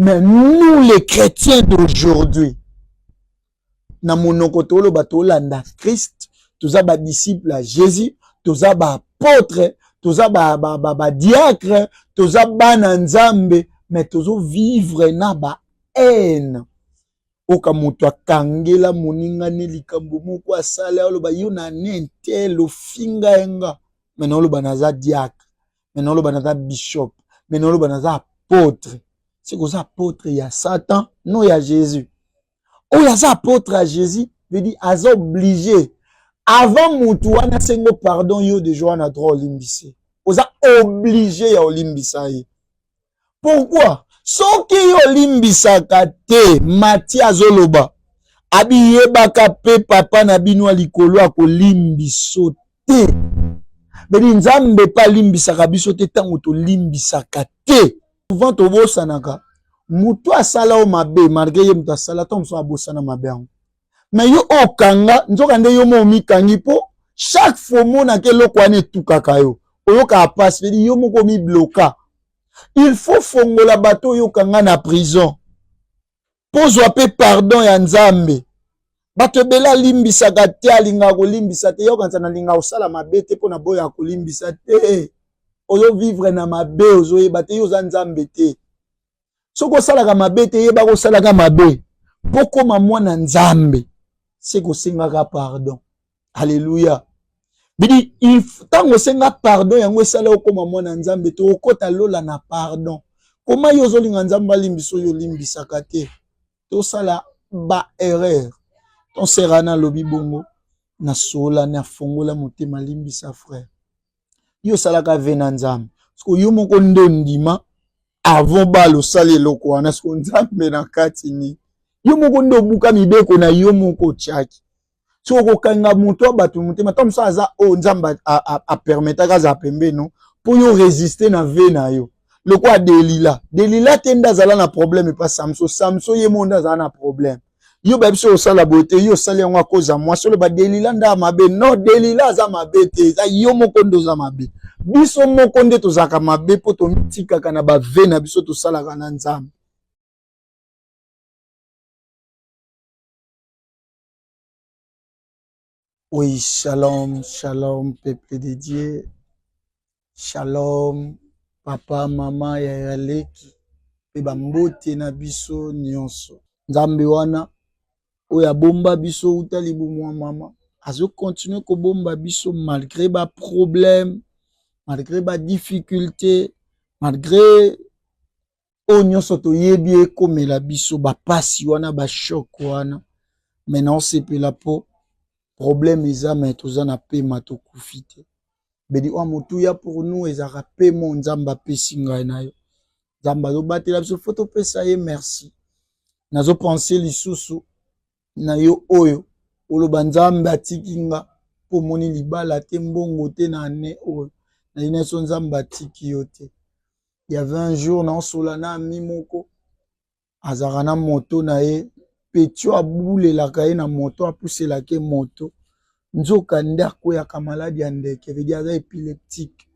Mais nous les chrétiens d'aujourd'hui, na monoko toloba tolanda Christ, toza ba disciple ya Jésus, toza ba apôtre, toza ba ba ba, ba diacre, toza bana Nzambe, mais tozo vivre na ba haine. Oka moto akangela moninga ne likambo moko asala, oloba yo na ne ntel ofinga ye nga, mais naoloba naza diacre, mais naoloba naza bishop, mais naoloba naza apôtre. Soki oza apôtre ya Satan, non ya Jésus. Oyo aza apôtre ya Jésus veut dire aza obligé avant mutu wana asengo pardon, yo deja wana droit olimbise, oza obligé ya olimbisa ye. Pourquoi? Soki yo olimbisaka te, Matthieu azoloba abiyebaka pe papa na bino ya likolo akolimbiso te. Bedi Nzambe pe alimbisaka biso te ntango tolimbisaka te. Souvent tobosanaka moto asala yo mabe, malgré ye moto asala, ntango mosusu abosana mabe yango, mais yo okanga nzoka nde yo mo omikangi, mpo chaque fois omonaka eloko wana etukaka yo, oyokaka mpasi, bedi yo moko omibloka. Il faut fongola bato oyo okanga na prison mpo zwa mpe pardon ya Nzambe. Bato ebele alimbisaka te, alingaka kolimbisa te. Yokanisa nalingaka kosala mabe te mpo na boya kolimbisa te. Ozo vivre na mabe, ozoyeba te, yo oza Nzambe te. Soki osalaka mabe te, yeba kosalaka mabe mpo koma mwana Nzambe, se kosengaka pardon. Alléluia. Bidi ntango osenga pardon, yango esala okoma mwana Nzambe, to okota lola na pardon. Koma yo ozolinga Nzambe alimbisa oyo olimbisaka te, tosala ba erreur. Ton sœur ana alobi bongo, nasola nafongola motema, limbisa frère. Yo osalaka vœu na Nzambe, siko yo moko nde ondima avant bala osali eloko wana, siko Nzambe na kati nini? Yo moko nde obuka mibeko na yo moko otiaki. Soki okokanga moto ya bato motema, ntango mosusu aza oyo Nzambe apermetaka azala pembeni mpo yo résister na vœu na yo, lokola Delila. Delila te nde azala na problème epa Samson, Samson ye moko nde azala na problème. Yo bayebi so osala boye te, yo osali yango akoza mwasi, oloba Delila nde mabe. Non, Delila aza mabe te, eza yo moko nde oza mabe. Biso moko nde tozalaka mabe mpo tomitikaka na ba vœu na biso tosalaka na Nzambe. Oui, shalom, shalom, peuple de Dieu. Shalom, papa, mama, yaya, leki, mpe bambote na biso nyonso. Nzambe wana oyo abomba biso uta libumu ya mama, azokontinue kobomba biso malgré ba problème, malgré ba difficulté, malgré oyo nyonso toyebi ekomela biso, bapasi wana, ba choc wana. Me naosepela mpo problème eza, me toza na pema, tokufi te. Bedi oyo motuya pour nous ezalaka pema Nzambe apesi ngai na yo. Nzambe azobatela biso, fo topesa ye merci. Nazopense lisusu na yo oyo oloba Nzambe atiki nga mpo omoni libala te, mbongo te na ane oyo nayi nyonso, Nzambe atiki yo te. Il y avait un jour naosola na ami moko azalaka na moto na ye, petio abulelaka ye na moto, apuselaka ye moto, nzoka nde akweyaka maladi ya ndeke, veut dire aza épileptique.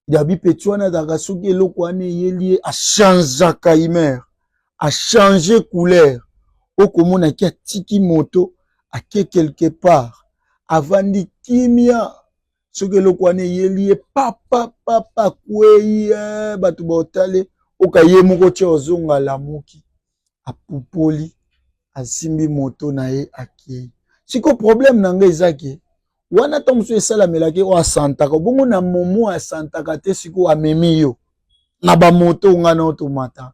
Dabi petit wana azalaka soki eloko wana eyeli ye, achangeaka humeur, achange couleur. Okomonaki atiki moto, ake quelque part, avandi kimia. Soki eloko wana eyeli ye, papapapa, akwei, bato baotale oka ye moko tia ozonga, alamuki, apupoli, asimbi moto na ye, akei. Siko problème na ngai eza ke wana ntango mosusu esalamelaki oyo asantaka bongo na momo asantaka te, sikoyo amemi yo na bamoto nga na otomata.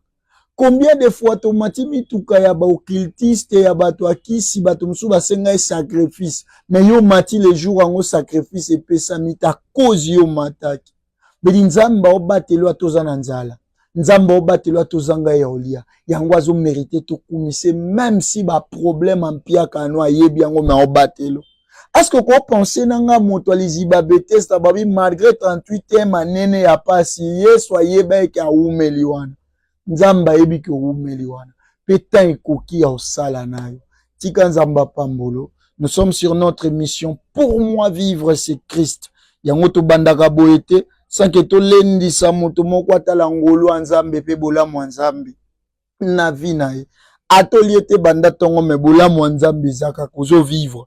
Combien de fois tomati mituka ya ba occultiste, ya bato akisi, bato mosusu basenga ye sacrifice, mais yo mati, le jour yango sacrifice epesami ta cause yo mataki. Beli Nzambe aobateli ata oza na nzala, Nzambe aobateli ata ozanga ya olia, yango azomérite tokumise même si ba problème ampiaka ano ayebi yango, mais aobatelo. Est-ce que okopense na nga moto ya liziba Betesda, babi malgré 38 manene ya pasi, Yesu ayeba eke awumeli wana. Nzambe ayebi ke owumeli wana mpe temps ekoki ya osala na yo. Tika Nzambe apambolo. Nous sommes sur notre mission, pour moi vivre c'est Christ. Yango tobandaka boye te sans ke tolendisa moto moko atala ngolu ya Nzambe mpe bolamu ya Nzambe. Na vie na ye, ata olie te banda ntongo, me bolamu ya Nzambe eza kaka. Ozovivre,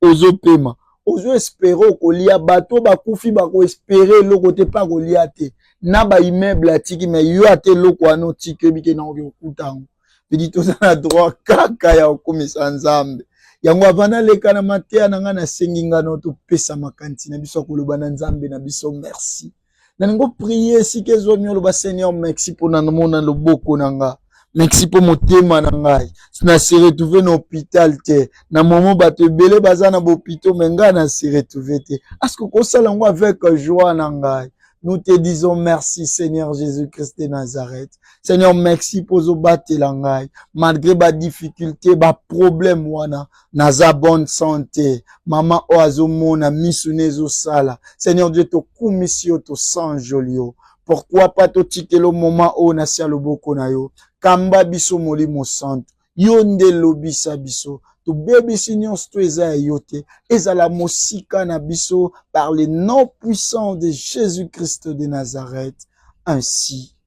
ozopema, ozoespérer okolia. Bato bakufi bakoespérer eloko te mpe akolia te na baimmeuble atiki. Me yo, ata eloko wana otiki, oyebi ke nakoki kokuta yango. Pedi toza na droit kaka ya kokumisa Nzambe. Yango, avant naleka na mateya na ngai, nasengi ngano topesa makanisi na biso ya koloba na Nzambe na biso merci. Nalingi oprier esika ezwami, oloba: "Seigneur, merci mpona namona loboko na nga, merci mpo motema na ngai na se retrouve na hôpital te na momo bato ebele baza na bahôpitaux, me ngai na se retrouve te." Aske kosala yango avec joie na ngai. Nous te disons merci, Seigneur Jésus-Christ de Nazareth. Seigneur, merci mpo ozobatela ngai malgré badifficulté, baproblème wana. Naza bonne santé, mama oyo azomona misu ne ezosala. Seigneur Dieu, tokumisi yo, tosanjoli yo. Pourquoi pas totikela moment oyo na se ya loboko na yo? Kamba biso, Molimo Santo, yo nde lobisa biso. Tobebisi nyonso to eza ya yo te, ezala mosika na biso, par le nom puissant de Jésus-Christ de Nazareth. Ainsi,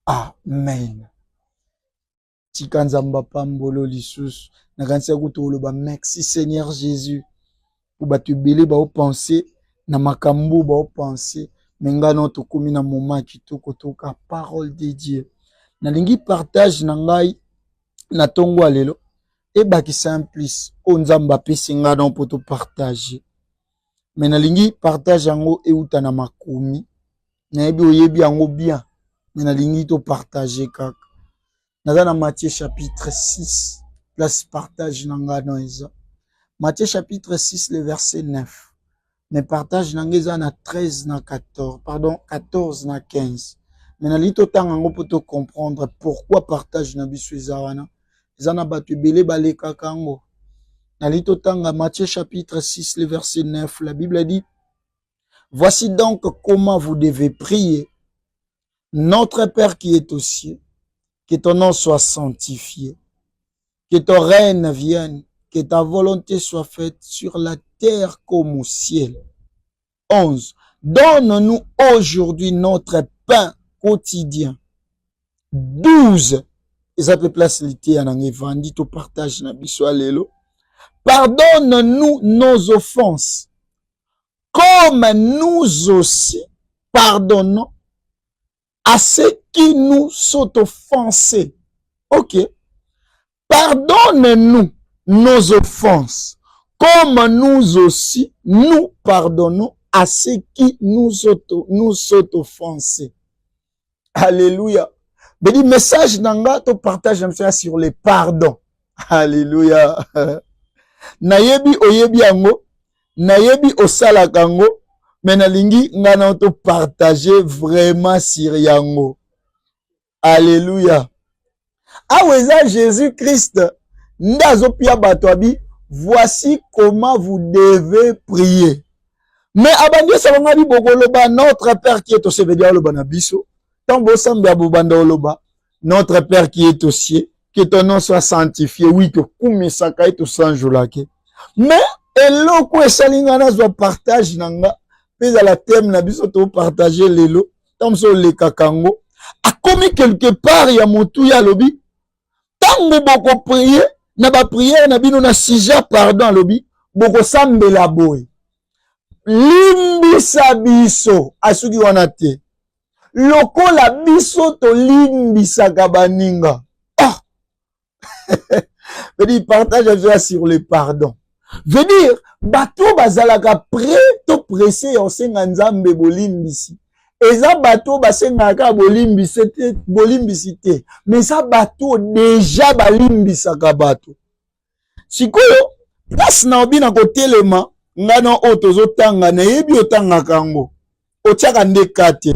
amen. Tika Nzambe apambolo lisusu. Nakanisi ya kutu koloba merci Seigneur Jésus, po bato ebele baopense na makambo baopense, me ngai no tokómi na moment ya kitoko toka parole de Dieu. Nalingi partage na ngai na ntongo ya lelo ebakisa un plus oyo Nzambe apesi ngai no mpo topartage. Me nalingi partage yango euta na makomi. Nayebi oyebi yango bien, me nalingi topartage kaka. Naza na Matthieu chapitre 6, place partage na ngai no eza Matthieu chapitre 6, le verset 9, mais partage na ngai eza na 13 na 14, pardon, 14 na 15. Me nalingi totanga yango mpo tocomprendre pourquoi partage na biso eza wana. Eza na bato ebele balekaka yango. Nalingi totanga Matthieu chapitre 6, le verset 9. La Bible dit: "Voici donc comment vous devez prier: Notre Père qui est aux cieux, que ton nom soit sanctifié, que ton règne vienne, que ta volonté soit faite sur la terre comme au ciel. 11. Donne-nous aujourd'hui notre pain quotidien. 12. Eza mpe place liteya na ngai evandi to partage na biso ya lelo. Pardonne-nous nos offenses, comme nous aussi pardonnons à ceux qui nous sont offensés." Ok. Pardonne-nous nos offenses, comme nous aussi nous pardonnons à ceux qui nous sont offensés. Alléluia. Bedi message na nga to partage na biso sur le pardon. Alléluia. Nayebi oyebi yango, nayebi osalaka yango, me nalingi nga na to partager vraiment sur yango. Alléluia. Awa eza Jésus Christ nde azopia bato, abi: "Voici comment vous devez prier." Mais abandi osala nga bi bokoloba: "Notre Père qui est au ciel." Oloba na biso ntango bosambela, bobanda oloba: "Notre Père qui est au ciel, que ton nom soit sanctifié." Oui, tokumisaka ye, tosanjolaka. Mais eloko esali nga nazwa partage na nga mpe ezala thème na biso topartage lelo, ntango mosu olekaka yango, akomi quelque part ya motuya, alobi: ntango bokoprier na baprière na bino na sujet pardon, alobi bokosambela boye: "Limbisa biso." Asuki wana te: "Lokola biso tolimbisaka baninga." Ah, veut dire partage biso sur le pardon, veut dire bato bazalaka prêt to pressé ya kosenga Nzambe bolimbisi. Eza bato basengaka kaka bolimbisi te, bolimbisi te, mais eza bato déjà balimbisaka bato. Sikoyo place na obi na kotelema ngai na oyo tozotanga, nayebi otangaka yango, otiaka nde ka te.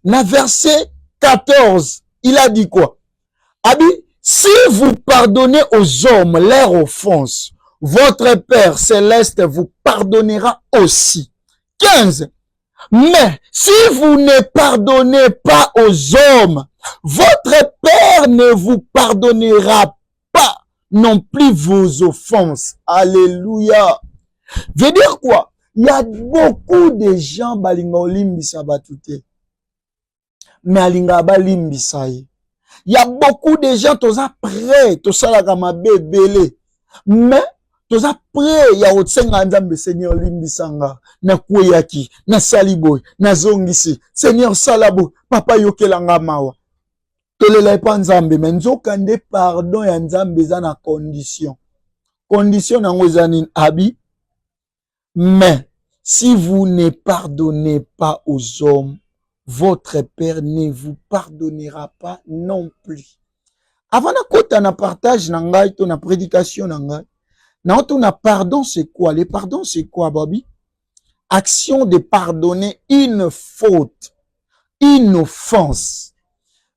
Na verset 14, il a dit quoi? Abi: "Si vous pardonnez aux hommes leur offense, votre Père céleste vous pardonnera aussi. 15. Mais si vous ne pardonnez pas aux hommes, votre Père ne vous pardonnera pas non plus vos offenses." Alléluia. Veut dire quoi? Il y a beaucoup de gens balinga olimbisa bato te, mais alingaka balimbisa ye. Ya beaucoup de gens toza prêt, tosalaka mabe ebele, mais toza prêt ya kosenga Nzambe: "Seigneur, limbisa nga, nakweyaki, nasali boye, nazongisi. Seigneur, sala boye, papa, yokelanga mawa." Tolela epa Nzambe, mais nzoka nde pardon ya Nzambe eza na condition. Condition nango eza nini? Abi: "Mais si vous ne pardonnez pas aux hommes, votre Père ne vous pardonnera pas non plus." Avant nakota na partage na ngai to na prédication na ngai, naotuna: pardon, c'est quoi? Le pardon, c'est quoi? Babi: action de pardonner une faute, une offense.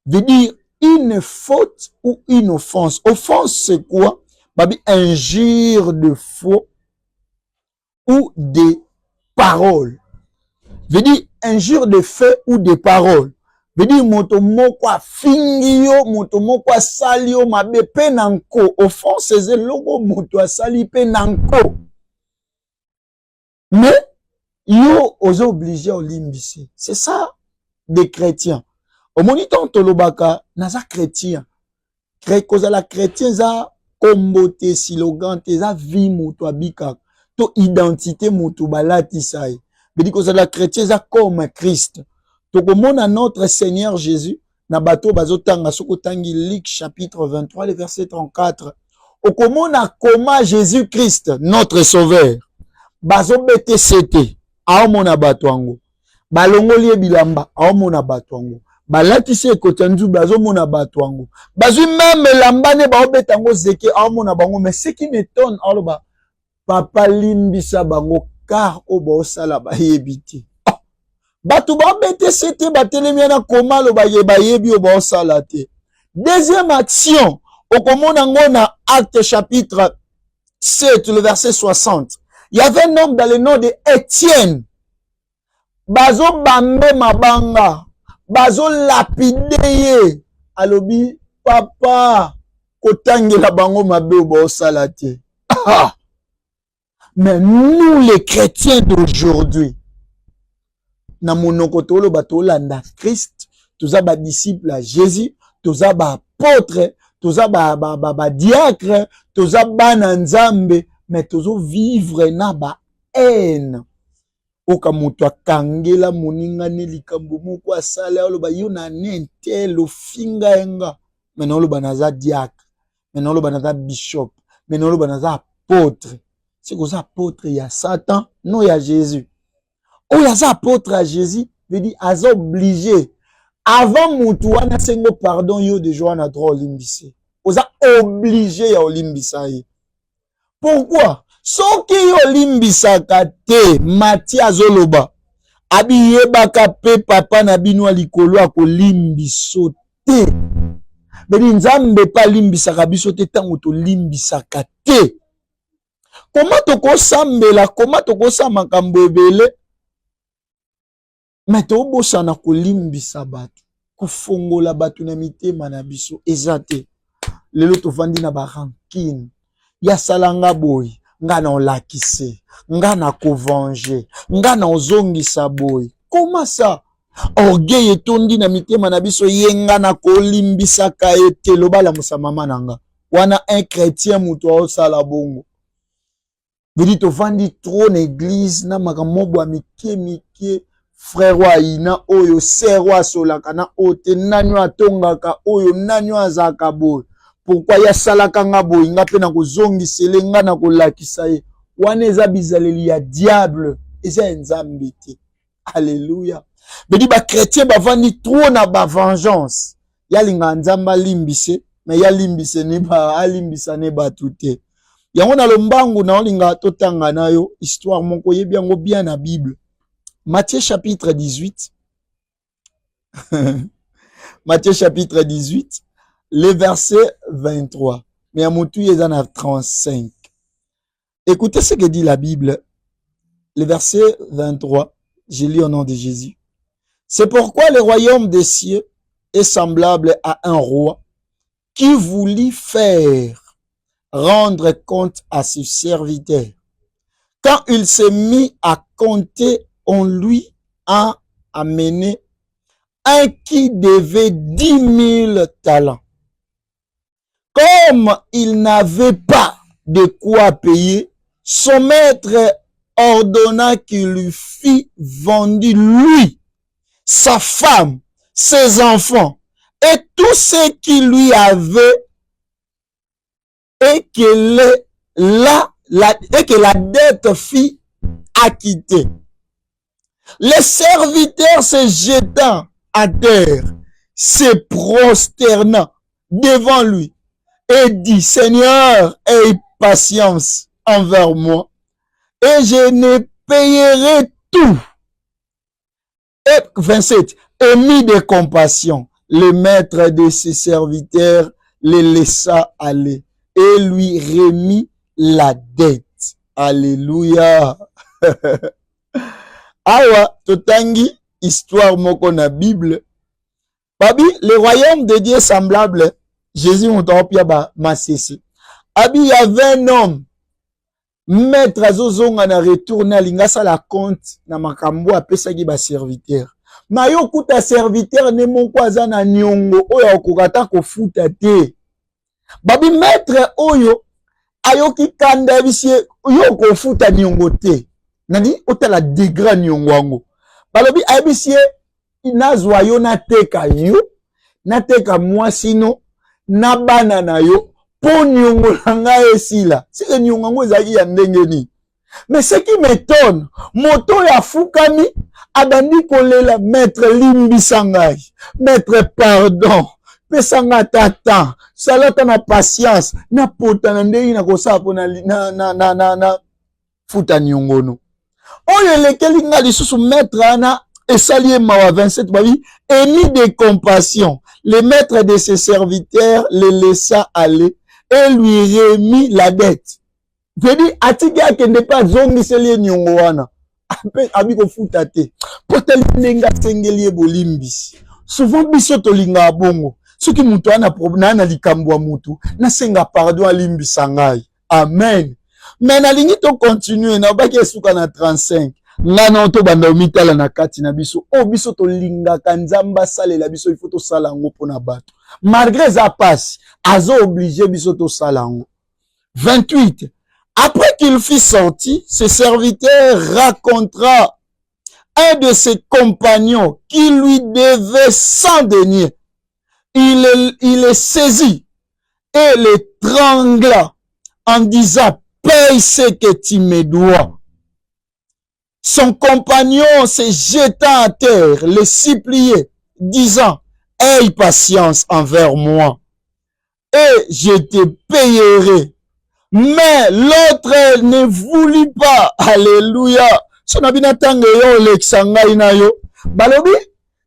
Veut dire une faute ou une offense. Offense, c'est quoi? Babi: injure de faux ou de parole. Veut dire injure de fait ou de parole. Veut dire moto moko afingi yo, moto moko asali yo mabe mpe na nko. Offense eza eloko moto asali mpe na nko, mais yo oza obligé olimbisi. C'est ça des chrétiens. Omoni, ntango tolobaka naza chrétien, kozala chrétien eza kombo te, slogan te, eza vie moto abikaka to identité moto balatisa ye. Bedi kozala chrétien eza comme Christ. Tokomona notre Seigneur Jésus na bato bazotanga. Soki otangi Luc chapitre 23, le verset 34, okomona koma Jésus Christ notre Sauveur bazobete sete, aomona bato yango balongoli ye bilamba, aomona bato yango balatisi ekoti ya nzube, azomona bato yango bazwi même elamba ne baobeta yango zeke, aomona bango. Mais ce qui m'étonne, aoloba: "Papa, limbisa bango, car oyo baosala bayebi te." Oh! Bato baobete sete, batelemi wana, koma aloba ye bayebi oyo baosala te. Deuxième action, okomona yango na Acte chapitre 7, le verset 60. Il y avait un homme dans le nom de Étienne. Bazobambe mabanga, bazolapider ye, alobi: "Papa, kotangela bango mabe oyo baosala te." Ah! Mais nous, les chrétiens d'aujourd'hui, na monoko toloba tolanda Christ, toza badisciple ya Jésus, toza baapôtre, toza badiacre, ba, ba, ba toza bana Nzambe, mais tozovivre na bahaine. Oka moto akangela moninga ne likambo moko asala, aloba: "Yo na ne tel ofinga ye nga." Mais naoloba naza diacre, mais naoloba naza bishop, mais naoloba naza apôtre. Soki oza apôtre ya Satan, no ya Jésus. Oyo aza apôtre ya Jésus veut dire aza obligé, avant mutu wana asengo pardon, yo deja wana droit olimbise, oza obligé ya olimbisa ye. Pourquoi? Soki yo olimbisaka te, Matthieu azoloba, abiyebaka mpe papa na bino ya likolo akolimbiso te. Bedi Nzambe mpe alimbisaka biso te ntango tolimbisaka te. Koma tokosambela, koma tokosala makambo ebele, mais tobosana kolimbisa bato, kofongola bato na mitema na biso eza te. Lelo tovandi na barancune: yasalanga boye, nga na olakise, nga na kovenger, nga na ozongisa boye. Koma sa orgueil etondi na mitema na biso. Ye nga na kolimbisaka ye te. Loba alamusa mama na nga wana. Un chrétien, moto aosala bongo, vedi tovandi trop na église na makambo moko ya mike mike. Frère oyo ayina oyo, sœur oyo asolaka na oyo te, nani oyo atongaka oyo, nani oyo azalaka boye, pourquoi ye asalaka nga boye, nga mpe na kozongisele, nga na kolakisa ye. Wana eza bizaleli ya diable, eza ya Nzambe te. Alleluya. Bedi bachrétien bavandi trop na bavengeance. Yalingaka Nzambe alimbise, mais yalimbise ne alimbisa ne bato te. Yango na lombangu naolinga totanga na yo histoire moko, oyebi yango bien, na Bible, Matthieu chapitre 18. Matthieu chapitre 18, le verset 23, mais ya motu eza na 35. Écoutez ce que dit la Bible, le verset 23, je lis au nom de Jésus: "C'est pourquoi le royaume des cieux est semblable à un roi qui voulut faire rendre compte à ses serviteurs. Quand il s'est mis à compter, on lui a amené Un qui devait 10 000 talents. Comme il n'avait pas de quoi payer, son maître ordonna qu'il lui fît vendu, lui, sa femme, ses enfants et tout ce qui lui avait et que la dette fut acquittée. Le serviteur se jetant à terre, se prosternant devant lui et dit: Seigneur, aie patience envers moi et je ne payerai tout. Et 27. Ému de compassion, le maître de ses serviteurs le laissa aller et lui remit la dette. Alléluia. Awa totangi histoire moko na Bible. Babi, le royaume de Dieu semblable, Jésus moto aopia ba masese. Abi, il y avait un homme, maître azozonga na retour, alingi asala compte na makambo apesaki baserviteur. Ma yo okuta serviteur ne moko aza na niongo oyo akokoka ata kofuta te. Babi, maître oyo ayoki kanda, yebisi ye: yo okofuta niongo te. Nadi otala degré ya niongo yango. Balobi ayebisi ye: nazwa yo, nateka yo, nateka mwasi no na bana na yo mpo niongo na ngai esila. Sike niongo yango ezalaki ya ndenge nini? Mais ce qui m'étonne, moto oyo afukami, abandi kolela: maître, limbisa ngai, maître, pardon, pesa ngai ata temps, sala ata na patience, napota na ndenge na kosala mpo na, na, na, na, na, na futa niongono oyo. Elekeli nga lisusu, maître wana esali ye mawa. 27, babi, ému de compassion, le maître de ses serviteurs le laissa aller et lui remit la dette. Veut atiki akende mpe azongiseli ye niongo wana. Abi kofuta te mpo tali ndenge asengeli ye bolimbisi. Souvent biso tolingaka bongo. Soki moto naa na likambo ya motu, nasenga pardon, alimbisa ngai, amen. Mais nalingi tocontinue, nabaki esuka na 35. Ngai na tobanda omitala na kati na biso. Oyo biso tolingaka Nzambe asalela biso, ifo tosala yango mpona bato, malgré eza pasi, aza obligé biso tosala yango. 28. Après qu'il fut sorti, ses serviteurs rencontra un de ses compagnons qui lui devait 100 deniers. Il le saisit et l'étrangla en disant: paye ce que tu me dois. Son compagnon se jeta à terre, le suppliait, disant: aie patience envers moi et je te payerai. Mais l'autre ne voulut pas. Alléluia. So na bino, ntango eyo olekisa ngai na yo, balobi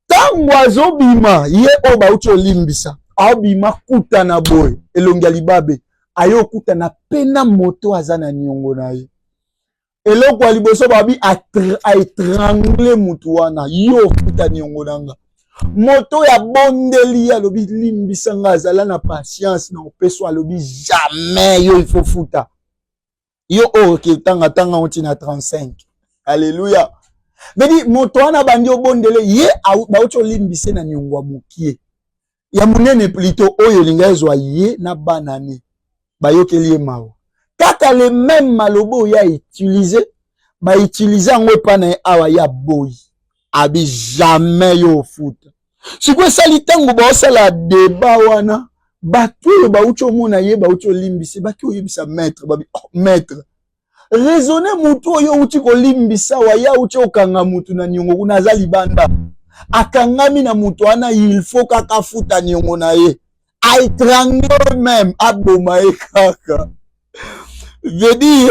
ntango azobima, ye oyo bauti olimbisa aobima, kutana boye elongi ya libabe, aye okutana mpe na moto aza na niongo na ye. Eloko ya liboso, babi aétrangle mutu wana: yo ofuta niongo na nga. Moto oyo abondeli ye, alobi: limbisa nga, azala na patience na opeso. Alobi: jamais, yo il faut futa. Yo oyo oketanga tanga oti na 35. Alleluya. Bedi moto wana bandi obondele ye, bauti olimbise na niongo ya mokie, ya monene plutôt, oyo elingi ezwa ye na bana ne. Bayokeli ye mawa. Kaka le même maloba oyo autilize, bautilize yango epa na ye awa. Ya boyi, abi: jamais, yo ofuta. Sikoyo esali ntango baosala débat wana, bato oyo bauti omona ye bauti olimbisa, baki oyebisa maître, babi: oh, maître, raisonne, mutu oyo outi kolimbisa waya, outi okanga mutu na niongo kuna, aza libanda, akangami na mutu wana, il faut kaka afuta niongo na ye. Aétrangle même, aboma ye kaka. Veut dire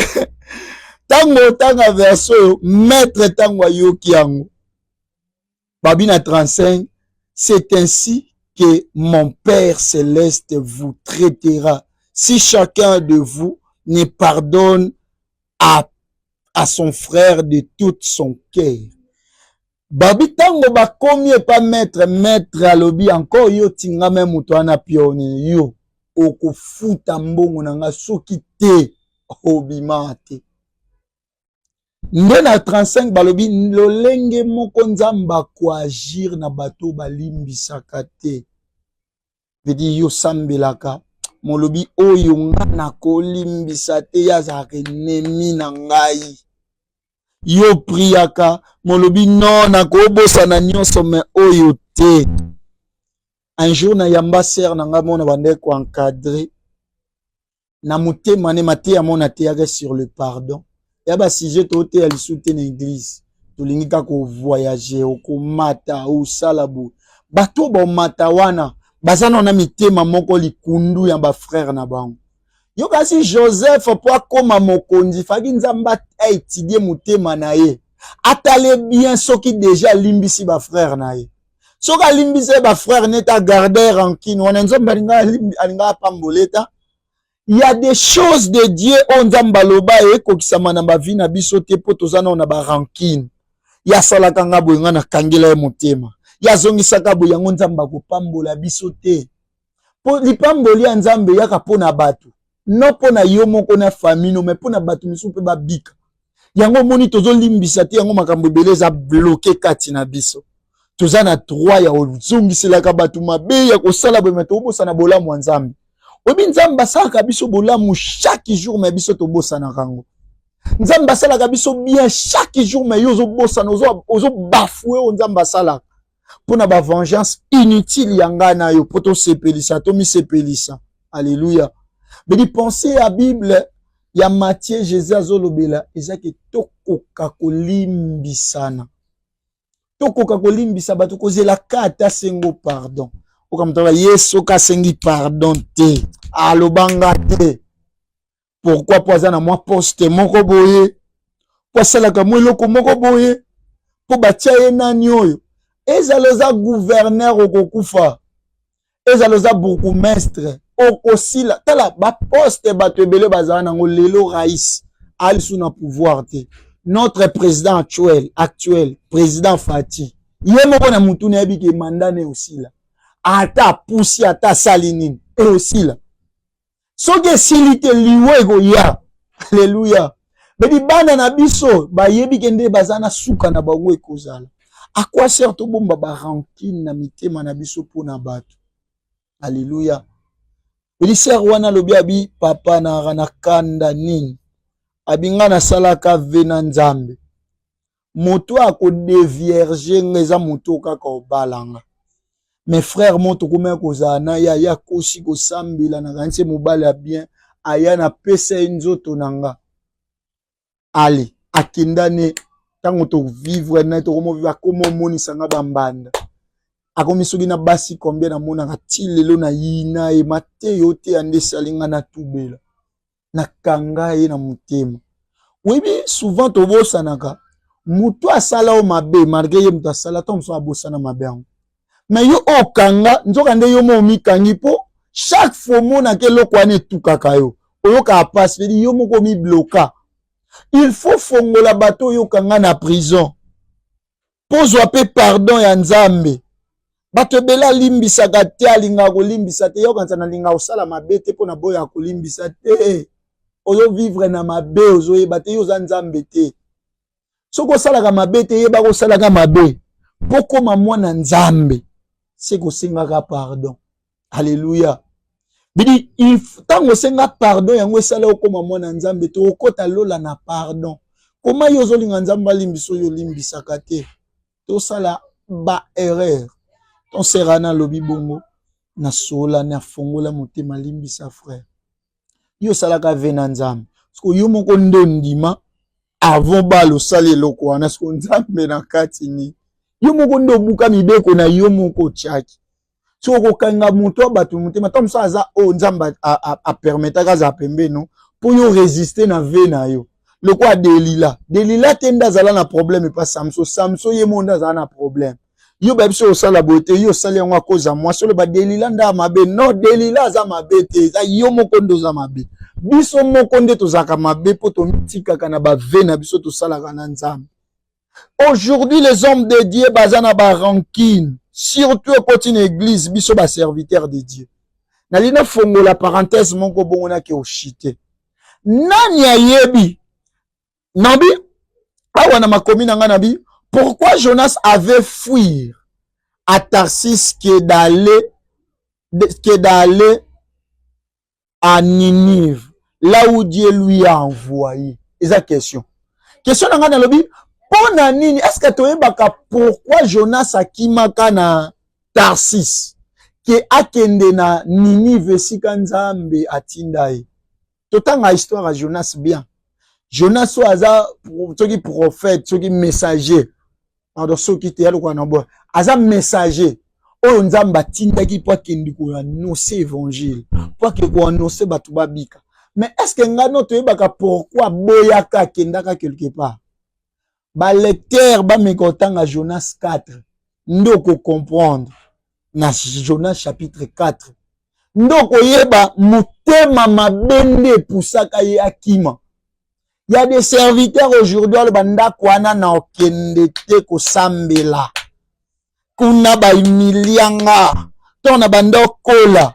ntango otanga verset oyo, maître ntango ayoki yango, babi na 35: c'est ainsi que mon Père céleste vous traitera si chacun de vous ne pardonne à son frère de tout son cœur. Babi ntango bakomi epa maître, maître alobi encore: yo tingama moto wana pione, yo okofuta mbongo na nga, soki te obima te. Nde na 35 balobi lolenge moko Nzambe akoagir na bato balimbisaka te. Veut dire yo sambelaka molobi oyo nga nakolimbisa te, ye azalaka ennemi na ngai. Yo priaka molobi non, nakobosana nyonso me oyo te. Un jour na yamba sœur na ngai mona bandeko ko encadrer na motema ne mateya mona ateyaka sur le pardon ya ba sujet toteya lisusu te na église. Tolingi kaka kovoyage, okomata, osala boye. Bato bomata wana baza nano na mitema moko likundu ya bafrère na bango. Yo kasi Joseph, mpo akóma mokonzi, faki Nzambe aétudier motema na ye, atale bien soki déjà alimbisi bafrère na ye. Soki alimbisi ye bafrère neti agarde rancune wana, Nzambe alinga apambola eta. Il y a des choses de Dieu oyo Nzambe aloba ekokisama na bavie na biso te mpo toza nano na barancune. Ye asalaka nga boye, nga nakangela ye motema, ye azongisaka boye, yango Nzambe akopambola biso te. Mpo lipamboli ya Nzambe eyaka mpo na bato, no mpo na yo moko na famille no, mais mpo na bato misusu mpe babika. Yango omoni tozolimbisa te, yango makambo ebele eza bloqué kati na biso. Toza na droit ya kozongiselaka bato mabe, ya kosala boye, mais tobosana bolamu ya Nzambe. Oyebi, Nzambe asalaka biso bolamu chaque jour, mais biso tobosanaka yango. Nzambe asalaka biso bien chaque jour, mais yo ozobosana, ozobafouer oyo Nzambe asalaka mpona bavengeance inutile ya ngai na yo, mpo tosepelisa, tomisepelisa. Alleluya. Bedi pensée ya Bible ya Matthieu, Jésus azolobela eza ke tokoka kolimbisana, tokoka kolimbisa bato, kozela ka ata sengo pardon. Okamutaka ye soki asengi pardon te, alobanga te. Pourquoi? Mpo aza na mwa poste moko boye, mpo asalaka mwa eloko moko boye, mpo batia ye nani. Oyo ezala oza gouverneur, okokufa. Ezala oza bourgmestre, okosila. Tala baposte bato ebele bazala nango lelo. Rais alisu na pouvoir te, notre président actuel président Fati, ye moko na mutu nayebi ke mandat ne osila. Ata apusi, ata asali nini, eosila. Soki esili te, liwa ekoya. Alleluya. Bedi bana na biso bayebi ke nde baza na suka na bango ekozala. À quoi sert tobomba barancune na mitema na biso mpona bato? Alleluya. Bedi sœur wana alobi, abi papa naka na kanda nini, abi nga nasalaka vœu na Nzambe, moto akodévierger nga eza moto kaka obalanga. Mais frère mo tokomaki kozala na ye, aya kosi kosambela, nakanisi mobali ya bien, aya napesa ye nzoto na nga. Ale akenda ne, ntango tovivre na ye, tokomovivre, akoma omonisa nga bambanda, akomi soki na basi combien. Namonaka ti lelo na yina ye. Mateyo te ya nde esali nga natubela, nakanga ye na motema. Oyebi, souvent tobosanaka moto asala oyo mabe, malgré ye moto asala to mosusu abosana mabe yango, mais yo okanga nzoka nde yo mo omikangi, mpo chaque fois omonaka eloko wana etukaka yo, oyokaka mpasi. Pedi yo moko omibloka. Il faut fongola bato oyo okanga na prison mpo zwa mpe pardon ya Nzambe. Bato ebele alimbisaka te, alingaka kolimbisa te. Yokanisa nalingaka kosala mabe te mpo na boya kolimbisa te. Ozovivre na mabe, ozoyeba te. Yo oza Nzambe te. Soki osalaka mabe te, yeba kosalaka mabe mpo koma mwana Nzambe se kosengaka pardon. Alleluya. Bidi ntango osenga pardon, yango esala okóma mwana Nzambe to okɔta lola na pardon. Koma yo ozolinga Nzambe alimbisa oyo olimbisaka te. Tosala ba erreur. Ton sœur ana alobi bongo, nasola, nafongola motema, limbisa frère. Yo osalaka vœu na Nzambe, siko yo moko nde ondima avant bala osala eloko wana, siko Nzambe na kati nini? Yo moko nde obuka mibeko na yo moko otiaki. Soki okokanga moto ya bato motema, ntango mosusu aza oyo Nzambe apermettaka azala pembeni mpo yo résister na vœu na yo, lokola Delila. Delila te nde azala na problème epa Samson. Samson ye moko nde azala na problème. Yo bayebi so osala boye te, yo osali yango akoza mwasi. Oloba Delila nde mabe. Non, Delila aza mabe te, eza yo moko nde oza mabe. Biso moko nde tozalaka mabe mpo tomitikaka na bavœu na biso tosalaka na Nzambe. Aujourd'hui les hommes de Dieu baza na barancune, surtout ekoti na église, biso baserviteur de Dieu. Nali nafongola parenthèse moko bongo, nake oshite. Nani ayebi nabi? Awa na makomi na ngai na bi: pourquoi Jonas avait fui à Tarsis que d'aller à Ninive, là où Dieu lui a envoyé? Eza question na ngai. Nalobi, mpo na nini? Est ce que toyebaka pourquoi Jonas akimaka na Tarsis ke akende na Ninive, esika Nzambe atinda ye? Totanga histoire ya Jonas bien. Jonas oyo aza soki prophète, soki messager, pardon, soki te, yalokola na boya, aza messager oyo Nzambe atindaki mpo akende koannoncer évangile, mpo akende koannoncer bato babika. Mais est ce que ngai no toyebaka pourquoi aboyaka, akendaka quelque part? Balecteur bameka kotanga Jonas 4, nde okocomprendre. Na Jonas chapitre 4 nde okoyeba motema mabe nde epusaka ye akima. Ya des serviteurs aujourd'hui aloba: ndako wana na okende te kosambela kuna, bahumilianga to na banda okola.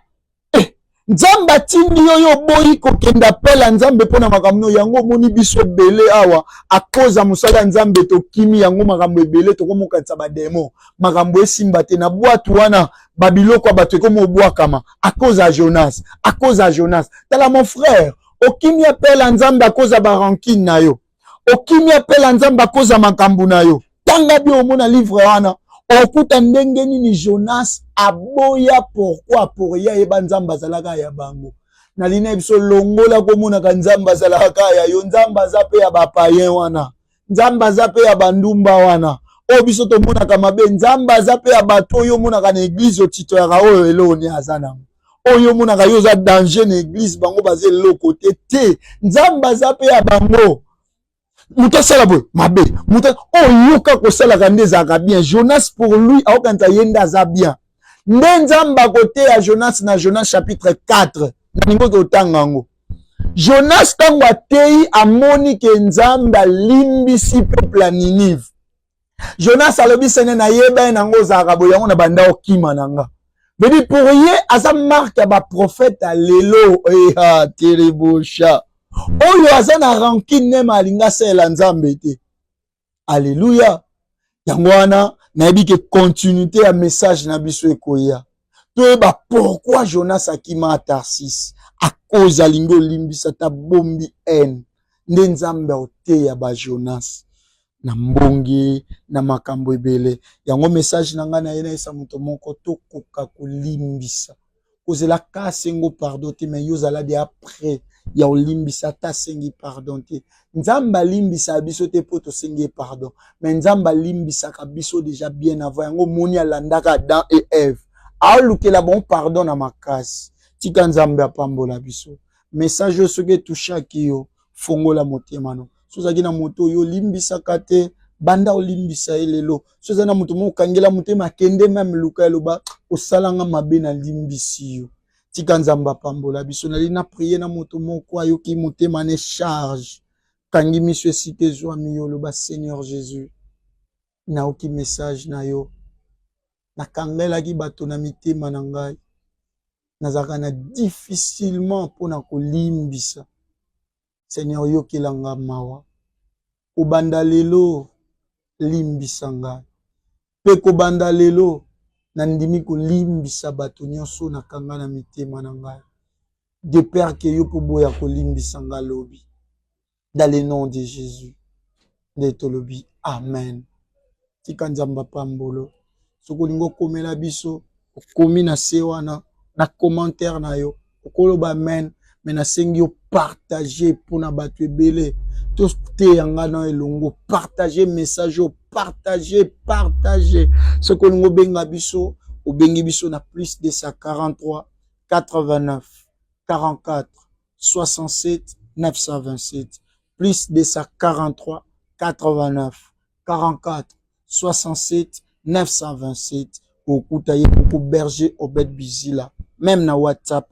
Nzambe atindi yo, yo oboyi kokende apela Nzambe mpo na makambo no yango. Omoni biso ebele awa, akoza mosala ya Nzambe, tokimi yango. Makambo ebele tokomokanisa badémons, makambo esimba te na bwatu wana, babiloko ya bato ekomi obwakama akoza Jonas, akoza Jonas. Tala mon frère, okimi apela Nzambe akoza barancune na yo, okimi apela Nzambe akoza makambo na yo. Tanga bi omona livre wana, okuta ndenge nini Jonas aboya. Pourquoi? Pour ye ayeba Nzambe azalaka ya bango. Nalingi biso longola komonaka Nzambe azalaka ya yo. Nzambe aza mpe ya bapaïens wana, Nzambe aza mpe ya bandumba wana oyo biso tomonaka mabe, Nzambe aza mpe ya bato oyo omonaka na église otitoyaka, oyo eloko ni aza nango, oyo omonaka yo oza danger na église, bango baza eloko te. Te, Nzambe aza mpe ya bango. Moto asala boye mabe, moto oyo yoka kosalaka nde ezalaka bien. Jonas, pour lui, aokanisa ye nde aza bien. Nde Nzambe akoteya Jonas na Jonas chapitre 4. Nalingi oke otanga yango. Jonas, ntango ateyi, amoni ke Nzambe alimbisi peuple ya Ninive. Jonas alobi: sene nayeba ye nango ozalaka boye, yango na banda okima na nga. Vedi, pour ye aza marque ya baprophète ya lelo. Eha terebosha, oyo aza na rancune, neme alingi asalela Nzambe te. Alleluya! Yango wana nayebi ke continuité ya message na biso ekoya, toyeba pourquoi Jonas akima Tarsis. À cause alingi olimbisa ta bombi haine. Nde Nzambe aoteya bajonas na mbongi na makambo ebele. Yango message na ngai na ye, nayesa moto moko: tokoka kolimbisa, kozela ka asengo pardon te, mais yo ozala de après ya olimbisa ata asengi pardon te. Nzambe alimbisaka biso te mpo tosengi ye pardon, mais Nzambe alimbisaka biso déjà bien avant. Yango omoni alandaka Adam et Eve, aolukela bon pardon na makasi. Tika Nzambe apambola biso. Message oyo, soki etouchaki yo, fongola motema no. So ozalaki na moto oyo olimbisaka te, banda olimbisa ye lelo. So ozali na moto moko okangela motema, akende même luka, eloba: osalanga mabe, nalimbisi yo. Tika Nzambe apambola biso. Nali na prier na moto moko ayoki motema ne charge. Kangi miso esika ezwami yo, oloba: Seigneur Jésus, nayoki message na yo, nakangelaki bato na mitema na ngai, nazalaka na difficilement mpona kolimbisa. Seigneur, yokelanga mawa. Kobanda lelo, limbisa ngai, mpe kobanda lelo nandimi kolimbisa bato nyonso nakanga na mitema na ngai, de peur ke yo mpo boya kolimbisa nga lobi. Dans le nom de Jésus nde tolobi amen. Tika Nzambe apambolo. Soki olingi okomela biso, okomi na se wana na commentaire na yo, okoloba amen. Mais nasengi yo partage mpona bato ebele toteya nga na elongo. Partage message oyo, partage, partage. Soki olingi obenga biso, obengi biso na +243 89 44 67 927, +243 89 44 67 927. Okuta ye moko, berger Obed Bizila, même na WhatsApp.